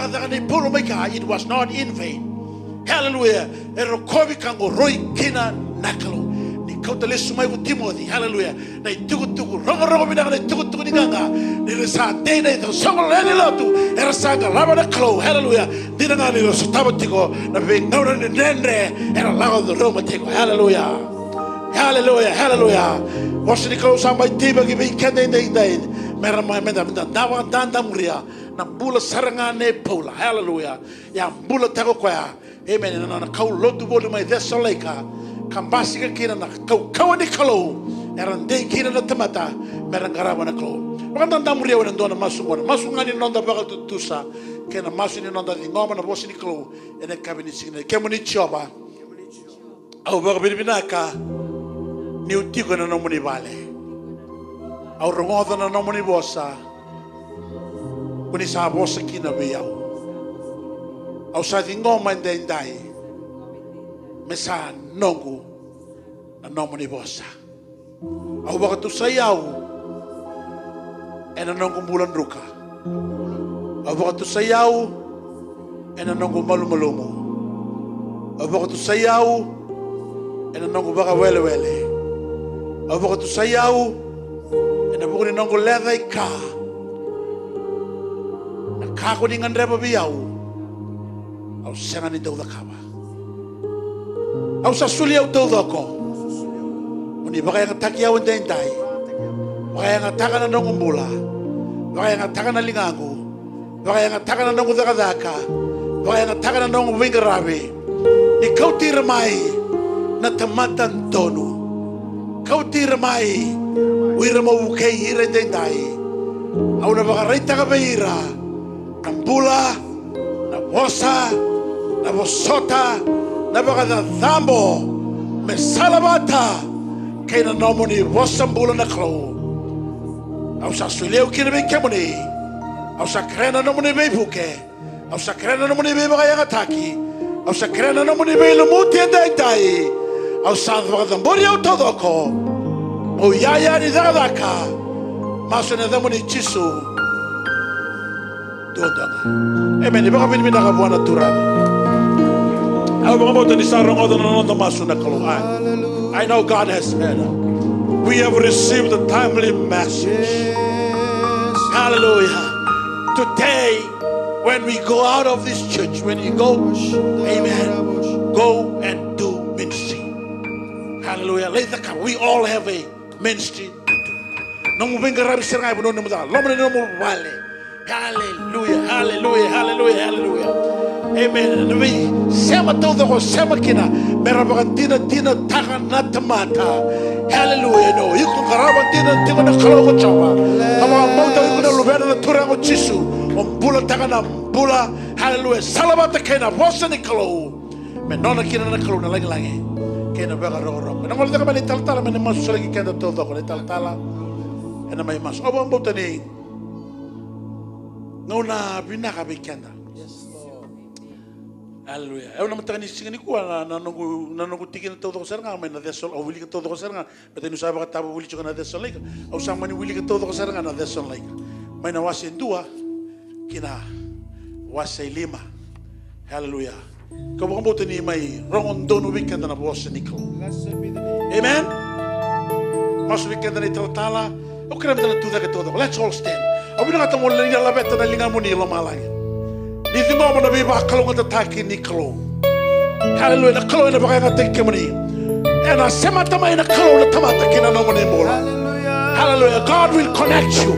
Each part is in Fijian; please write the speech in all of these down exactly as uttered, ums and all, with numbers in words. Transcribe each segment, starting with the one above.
cakacaka nei Paula mai kea, it was not in vain. Hallelujah. E rokovi ka qoroi kina na Kalou. Ni kauta lesu mai ko Timoci. Hallelujah. Na itukutuku rogorogo vinaka, na itukutuku ni qaqa, ni ra sa dei na isoqosoqo lewe ni lotu, era sa qarava na Kalou. Hallelujah. Dina ga ni ra sotava tiko na veigauna ni dredre era lako curuma tiko. Hallelujah. Hallelujah. Hallelujah. Vosa ni Kalou sa mai teivaki vei keda edaidai, me ra mai, me da, me da, da vakadadamuria na bula sara ga nei Paula. Hallelujah. E a bulataka o koya. Amen. Na nona kau lotu voli mai Cesalonaika, ka basika kina na kaukauwa ni Kalou, era dei kina na tamata me ra qarava na Kalou. Vakadadamuria au ena dua na masu qo, na masu ga ni noda vakatutusa kei na masu ni noda ciqoma na vosa ni Kalou ena yakavi ni siga nikua. Kemuni Jiova, au vakavinavinaka niu tiko ena nomuni vale. Au rogoca na nomuni vosa. Ko ni sa vosa kina vei au. Au sa ciqoma edaidai me sa noqu na nomuni vosa. Au vakatusai au ena noqu bula druka. Au vakatusai au ena noqu malumalumu. Au vakatusai au ena noqu vakawelewele. Au vakatusai au ena vuku ni noqu lecaika. Na ka ko ni gadreva vei au, au sega ni dau cakava. Au sa soli au taucoko. Mo ni vakayagataki au edaidai. Vakayagataka na noqu bula. Vakayagataka na ligaqu. Vakayagataka na noqu cakacaka. Vakayagataka na noqu veiqaravi. Ni kauti ira mai na tamata donu. Kauti ira mai o ira mo vukei ira edaidai. Au na vakaraitaka vei ira na bula, na vosa, na vosota, na vakacacabo me salavata kei na nomuni vosa bula na Kalou. Au sa solia au kina vei kemuni. Au sa kerea na nomuni veivuke. Au sa kerea na nomuni veivakayagataki. Au sa kerea na nomuni veilumuti edaidai. Au sa vakacabori au taucoko. Au iyaya ni cakacaka. Masu ena yacamuni Jisu. Duadua ga. Emeni. Vakavinavinaka vua na Turaga. Au vakabauta ni sa rogoca na noda masu na Kalou. I, I know God has heard. We have received a timely message. Hallelujah. Today, when we go out of this church, when you go, amen, go and do ministry. Hallelujah. Let the, we all have a ministry. Nomu veiqaravi sara ga e vanua ni nomu caka, loma ni nomu vale. Hallelujah, hallelujah, hallelujah, hallelujah. Amen. Na veisema taucoko o sema kina me ra vakadinadinataka na tamata. Hallelujah. No, iko qarava dina tiko na Kalou ko Jiova. Ka vakabauta iko na luvena na Turaga ko Jisu. O bulataka na bula. Hallelujah. Salavata kei na vosa ni Kalou. Me nona kina na Kalou na lagilagi kei na vakarokoroko. Na gole caka mai na italatala me na masu sara ki keda taucoko na italatala. Ena mai masu. Au vakabauta ni gauna vinaka vei keda. Aleluya. Au na mataka ni siga nikua na, na noqu, na noqu tikina taucoko sara ga mai na Cesalo, au wilika taucoko sara ga. Baleta niu sa vakatavulici tiko na Cesalonaika, au sa mani wilika taucoko sara ga na Cesalonaika. Mai na wase dua ki na wase lima. Haleluya. Kau vakabauta ni mai rogo donu vei keda na vosa ni Kalou. Amen. Masu vei keda na italatala. Au kerea meda na tucake taucoko. Let's all stand. Au vinakata mo ni na laveta na ligamuni i lomalagi. Ni ciqoma na veivakalougatataki ni Kalou. Haleluya. Na Kalou ena vakayagataki kemuni. Ena semata mai na Kalou na tamata ki na nomuni bula. Haleluya. God will connect you.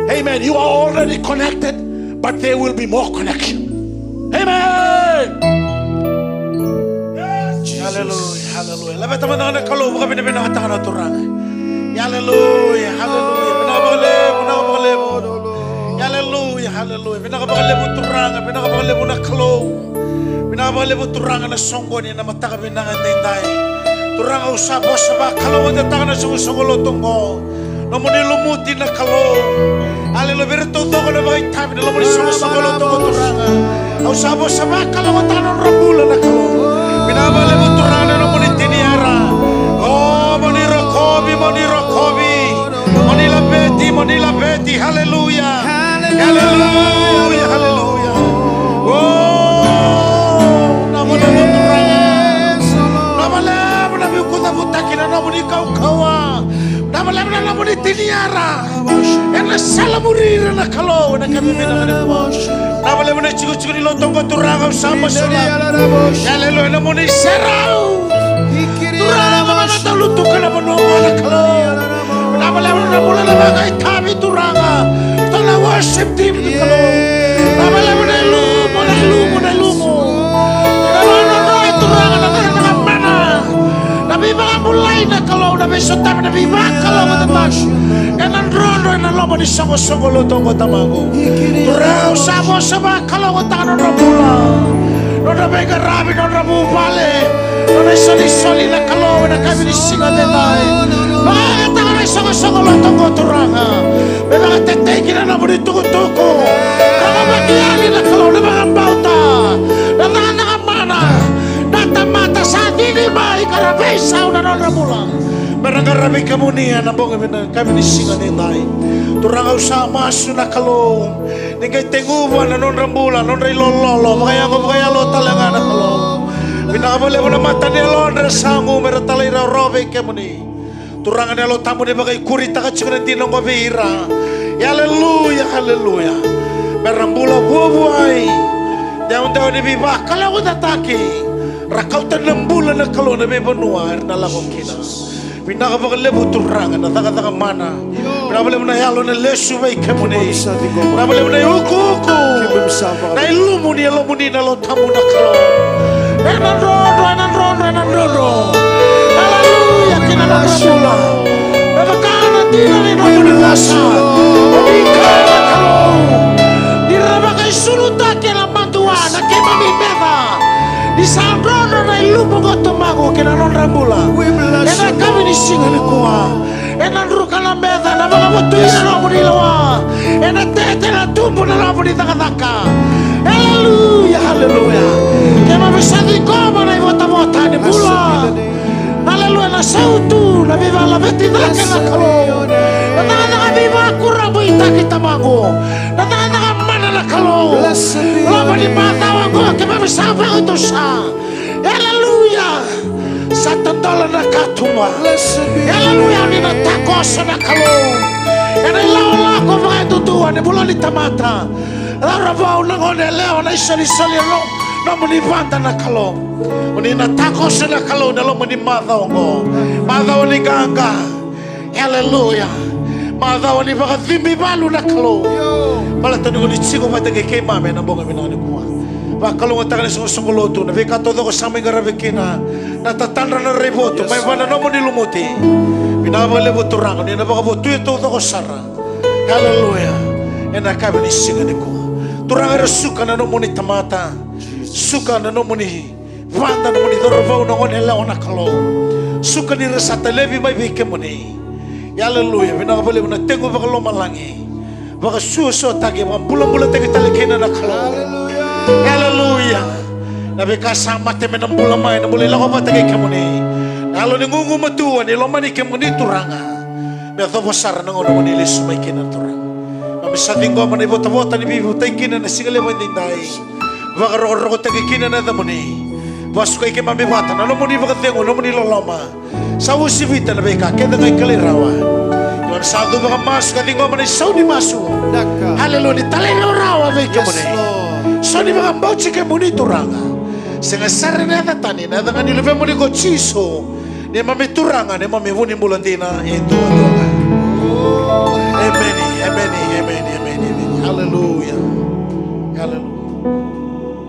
Amen. You are already connected, but there will be more connection. Amen. Haleluya, haleluya. Laveta mada ga na Kalou, vakavinavinakataka na Turaga. Haleluya, haleluya. Vinaka vakalevu, vinaka vakalevu. Haleluya, haleluya. Vinaka vakalevu Turaga, vinaka vakalevu na Kalou. Vinaka vakalevu Turaga na soqoni, na mataka vinaka edaidai. Turaga au sa vosa vakalougatataka na soqosoqo lotu oqo. Nomuni lumuti na Kalou. Aleluya, vei ira taucoko na vakaitavi na nomuni soqosoqo lotu oqo Turaga. Au sa vosa vakalougatataka na nodra bula na Kalou. Vinaka vakalevu Turaga na nomuni tiniara. O, mo ni rokovi, mo ni rokovi. Mo ni laveti, mo ni laveti. Haleluya. Haleluya, haleluya. Vinaka vakalevu na itikotiko ni lotu oqo Turaga, au sa masulaka. Aleluya, na nomuni serau. Turaga, na noda lutuka na vanua oqo na Kalou. Vinaka vakalevu na bula na vakaitavi Turaga. Tou na worship team na Kalou. Vinaka vakalevu na ilumu, na ilumu, na ilumu. Vinaka vakalevu na nodra Turaga na cakacaka mana. Na veivakabulai na Kalou, na veisotavi, na veivakalougatataki. Ena drodro ena loma ni soqosoqo lotu oqo Tamaqu. Turaga, au sa vosa vakalougatataka nodra bula, nodra veiqaravi, nodra vuvale, nodra isolisoli na Kalou ena yakavi ni siga edaidai. Vakayagataka na isoqosoqo lotu oqo Turaga. Me vakatetei kina na nomuni tukutuku. Ka vakavakiyali na Kalou na vakabauta, na cakacaka mana, na tamata sa cici mai ka ra veisau na nodra bula. Me ra qaravi kemuni ena bogi vinaka, yakavi ni siga edaidai. Turaga, au sa masu na Kalou, ni qai teguva na nodra bula, nodra ilololo vakayago vakayalo tale ga na Kalou. Vinaka vakalevu na mata ni yalodra sa gu me ra talairawarawa vei kemuni. Turaga, na Yalo Tabu ni vakaikuritaka tiko na dina oqo vei ira. Aleluya, aleluya. Me ra bula vuavuai, dewadewa ni veivakalougatataki. Ra kauta na bula na Kalou na veivanua era na lako kina. Vinaka vakalevu Turaga na cakacaka mana. Vinaka vakalevu na yalo na lesu vei kemuni. Vinaka vakalevu na iukuuku, na ilumu ni Yalomuni na Yalo Tabu na Kalou. Ena drodro, ena drodro, ena drodro. Aleluya, kina na bula. Me vaka na dina ni nomuni vosa. Ni kaya na Kalou, ni ra vakaisulutaki ena madua na keimami meca. Ni sa drodro na ilumu oqo Tamaqu kina nodra bula. Ena yakavi ni siga nikua. Ena druka na meca, na vakavotui na nomuni lewa. Ena tete na tubu na nomuni cakacaka. Aleluya, aleluya. Keimami sa ciqoma na ivotavota ni bula. Aleluya, na sautu, na veivalaveti cake na Kalou. Na cakacaka veivakurabuitaki Tamaqu. Na cakacaka mana na Kalou. Loma ni macawa oqo keimami sa vakatusa. Aleluya. Sa tadola na katuba. Aleluya, ni na takoso na Kalou. Ena ilakolako vakayadudua ni bula ni tamata. Cauravou, na gone yalewa, na isolisoli, na nomuni vada na Kalou. Oni na takoso na Kalou na loma ni macawa oqo. Macawa ni qaqa. Aleluya. Macawa ni vakacibi valu na Kalou. Baleta ni oni tiko vata kei keimami ena bogi vinaka nikua. Vakalougatataka na isoqosoqo lotu, na veika taucoko sa mai qaravi kina, na tatadra na raivotu mai vua na nomuni lumuti. Vinaka vakalevu Turaga, ni na vakavotuya taucoko sara. Aleluya. Ena yakavi ni siga nikua. Turaga, era suka na nomuni tamata. Suka na nomuni vada, nomuni cauravou na gone yalewa na Kalou. Suka ni ra sa talevi mai vei kemuni. Aleluya, vinaka vakalevu na tegu vakalomalagi. Vakasuasuataki, vakabulabulataki tale kina na Kalou. Aleluya. Na veika sa mate me na bula mai, na bula ni lako vata kei kemuni. Na yalo ni gugumatua ni lomani kemuni Turaga. Me yacova sara na gauna mo ni lesu mai kina Turaga. Keimami sa ciqoma na ivotavota ni veivotai kina na siga levu edaidai. Vakarokorokotaki kina na yacamuni. Vakasukai keimami vata na nomuni vakacegu, nomuni loloma. Sa uasivita na veika kece ga e kilai rawa. Keimami sa cuva ka masu ka ciqoma na isau ni masu. Aleluya, ni talairawarawa vei kemuni. Isau ni vakabauti kemuni Turaga. Sega sara na yaca tani, na yaca ga ni Luvemuni ko Jisu. Neimami Turaga, neimami vunibula dina e duadua ga. Emeni, emeni, emeni, emeni, emeni. Aleluya. Aleluya.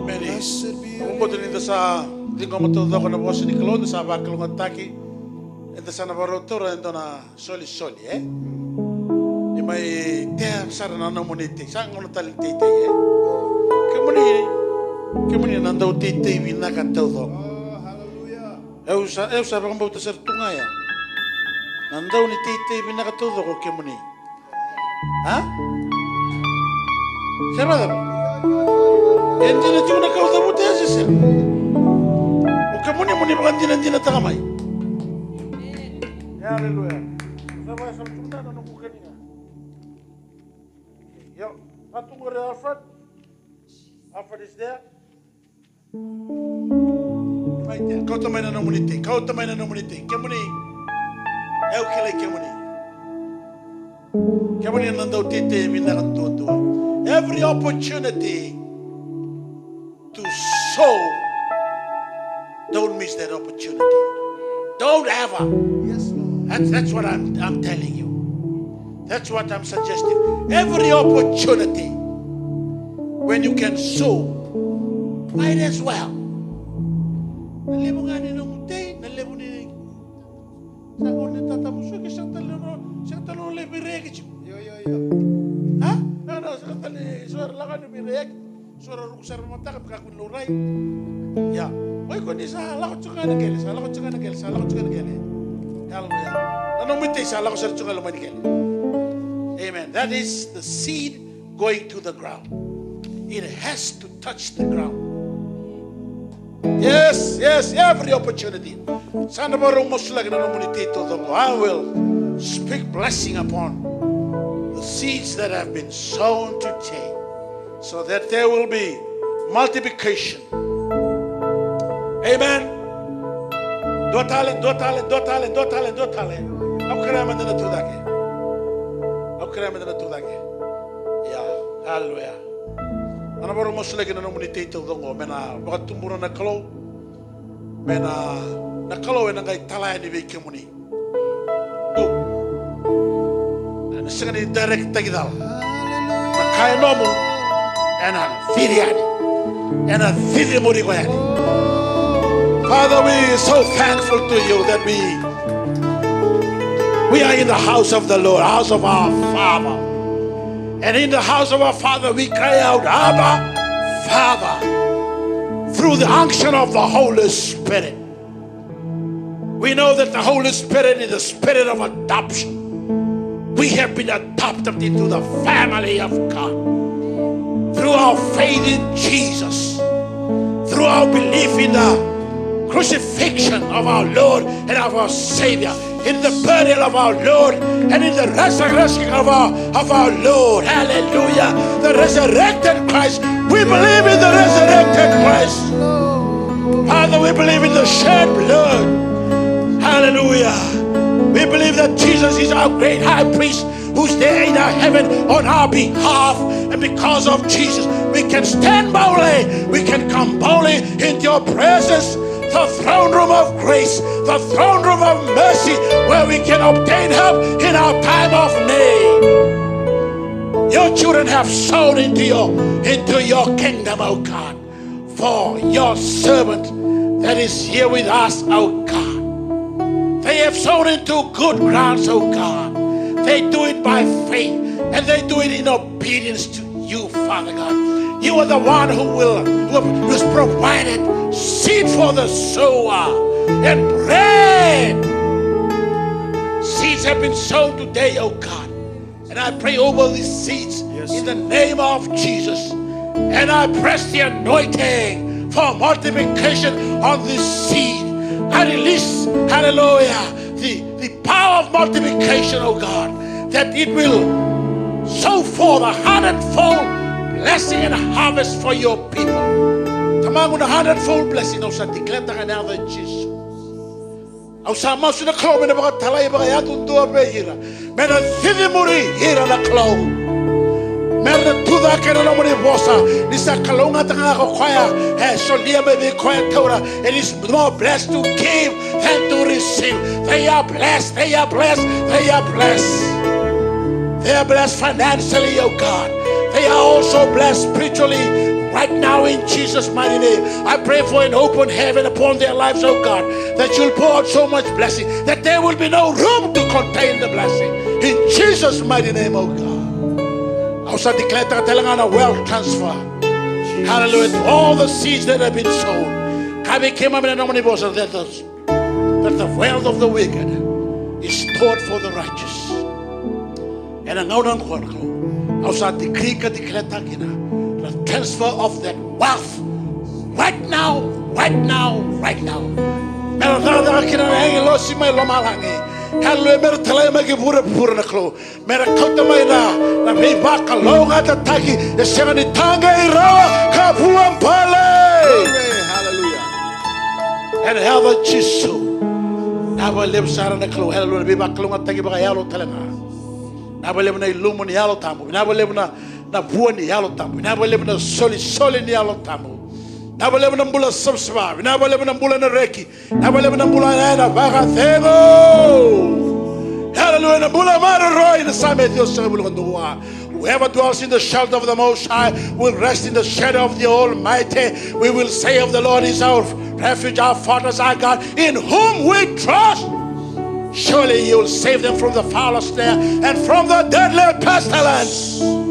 Emeni. Vakabauta ni da sa ciqoma taucoko na vosa ni Kalou, da sa vakalougatataki. Eda sa na vakarau taura e dua na solisoli, e? Ni mai tea sara na nomuni tei, sa gauna tale ni teitei, e? Kemuni, kemuni na dauteitei vinaka taucoko. Au sa, au sa vakabauta sara tu ga ya. Na dau ni teitei vinaka taucoko kemuni. A? Se vakacava? E dina tiko na kau cavuta ya se sega? O kemuni mo ni vakadinadinataka mai. Aleluya. Sa vakasama tiko na noqu kaniga. Io, sa tu qori Alfred. Alfred is there. Mai tea, kauta mai na nomuni tei, kauta mai na nomuni tei. Kemuni, au kilai kemuni. Kemuni na dauteitei vinaka duadua. E Every opportunity to sow, don't miss that opportunity. Don't ever. Yes, Lord. That's, that's what I'm, I'm telling you. That's what I'm suggesting. Every opportunity when you can sow, might as well. Na levu ga ni nomu tei, na levu ni sa ko ni tata musu ki sa tale no, sa tale no levu reki. Yo, yo, yo. Ha? No, no, sa tale, so laka ni reki. So ra ruku sara mataka, bika kuni laurai. Ia. Oi, ko ni sa lako tiko ga na qele, sa lako tiko ga na qele, sa lako tiko ga na qele. Hallelujah. Na nomu itei sa lako sara tiko ga loma ni qele. Amen. That is the seed going to the ground. It has to touch the ground. Yes, yes, every opportunity. Sa na vakarau masulaki na nomuni tei taucoko. I will speak blessing upon the seeds that have been sown today, so that there will be multiplication. Amen. Dua tale, dua tale, dua tale, dua tale, dua tale. Au kerea meda na tucake. Au kerea meda na tucake. Ia, haleluya. Au na vakarau masulaki na nomuni tei taucoko me na vakatubura na Kalou. Me na, na Kalou ena qai tala yani vei kemuni. Tu. Ena sega ni direct taki cala. Na ka e nomu ena cici yani. Ena cici muri iko yani. Father, we are so thankful to you that we, we are in the house of the Lord, house of our Father. And in the house of our Father, we cry out, "Abba, Father," through the unction of the Holy Spirit. We know that the Holy Spirit is the spirit of adoption. We have been adopted into the family of God through our faith in Jesus, through our belief in the crucifixion of our Lord and of our Savior, in the burial of our Lord, and in the resurrection of our, of our Lord. Hallelujah. The resurrected Christ. We believe in the resurrected Christ. Father, we believe in the shed blood. Hallelujah. We believe that Jesus is our great high priest who's there in our heaven on our behalf. And because of Jesus, we can stand boldly. We can come boldly in your presence, the throne room of grace, the throne room of mercy, where we can obtain help in our time of need. Your children have sown into your, into your kingdom, oh God, for your servant that is here with us, oh God. They have sown into good grounds, oh God. They do it by faith, and they do it in obedience to you, Father God. You are the one who will, who has provided seed for the sower and bread. Seeds have been sown today, oh God. And I pray over these seeds, yes, in the name of Jesus. And I press the anointing for multiplication on this seed. I release, hallelujah, the, the power of multiplication, oh God, that it will sow forth a hundredfold blessing and harvest for your people. Tamaqu, na hundredfold blessing au sa declare-taka ena yaca i Jisu. Au sa masu na Kalou me na vakatalai vakayadudua vei ira, me na cici muri ira na Kalou. Me ra na tucake na nomuni vosa, ni sa kalougata ga ko koya e solia mai vei koya e taura. It is more blessed to give than to receive. They are blessed, they are blessed, they are blessed. They are blessed financially, oh God. They are also blessed spiritually right now in Jesus' mighty name. I pray for an open heaven upon their lives, oh God, that you'll pour out so much blessing that there will be no room to contain the blessing. In Jesus' mighty name, oh God. Au sa declare-taka tale ga na wealth transfer. Hallelujah. To all the seeds that have been sown. Kaya vei keimami na nomuni vosa, that the, that the wealth of the wicked is stored for the righteous. Ena gauna oqo na Kalou, au sa decree ka declare-taka kina na transfer of that wealth right now, right now, right now. Me ra cakacaka kina na agilosi mai lomalagi. Hallelujah. Me ra talai mai ki vuravura na Kalou. Me ra kauta mai na, na veivakalougatataki e sega ni taqei rawa ka vuabale. Glory, hallelujah. Ena yaca i Jisu. Vinaka vakalevu sara na Kalou. Hallelujah. Na veivakalougatataki vakayalo tale ga. Vinaka vakalevu na ilumu ni Yalo Tabu. Vinaka vakalevu na Na vua ni Yalo Tabu, vinaka vakalevu na solisoli ni Yalo Tabu. Vinaka vakalevu na bula savasava, vinaka vakalevu na bula na reki, vinaka vakalevu na bula na vakacegu. Hallelujah, na bula maroroi, na Same ciwasagavulu ka dua. Whoever dwells in the shelter of the Most High will rest in the shadow of the Almighty. We will say of the Lord is our refuge, our fortress, our God, in whom we trust. Surely you will save them from the fowler's snare and from the deadly pestilence.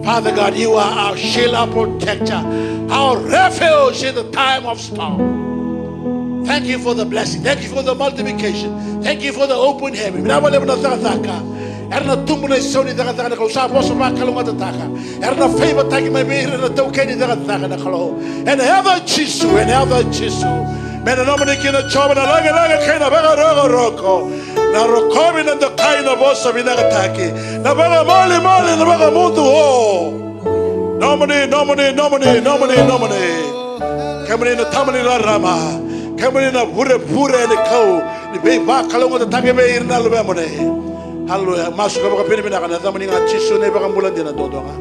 Father God, you are our shield, our protector, our refuge in the time of storm. Thank you for the blessing. Thank you for the multiplication. Thank you for the open heaven. Vinaka vakalevu na cakacaka. Era na tubu na isau ni cakacaka na Kalou. Sa vosa vakalougatataka. Era na favour-taki mai vei ira na taukei ni cakacaka na Kalou. Ena yaca i Jisu, ena yaca i Jisu. Me na nomuni kina Jiova na lagalaga kei na vakarokoroko, na rokovi, na dokai, na vosa vinakataki, na vakamolimoli, na vakamudu o. Nomuni, nomuni, nomuni, nomuni, nomuni. Kemuni na Tama ni rarama. Kemuni na vurevure ni kau ni veivakalougatataki vei ira na luvemuni. Haleluya. Masu ka vakavinavinaka ena yacamuni ga Jisu na iVakabula dina duadua ga.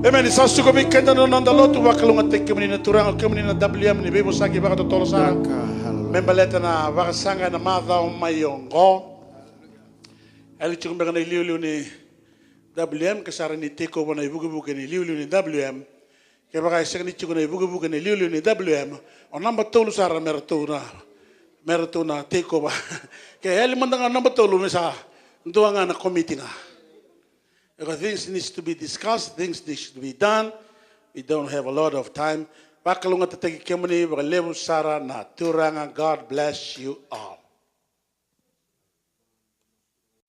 Emeni. Sa suka vei keda na noda lotu. Vakalougatataki kemuni na Turaga, kemuni na W M ni veivosaki vakatotolo sara. Vinaka, haleluya. Me baleta na vakasaqa ena macawa mai oqo. Yali tiko beka na iliuliu ni W M, ke sa rawa ni take over na ivukevuke ni iliuliu ni W M. Kevaka e sega ni tiko na ivukevuke ni iliuliu ni W M, o naba tolu sara me ratou na, me ratou na take over. Ke yali mada ga o naba tolu, me sa dua ga na komiti ga. Because things needs to be discussed, things needs to be done. We don't have a lot of time. Vakalougatataki kemuni vakalevu sara na Turaga. God bless you all.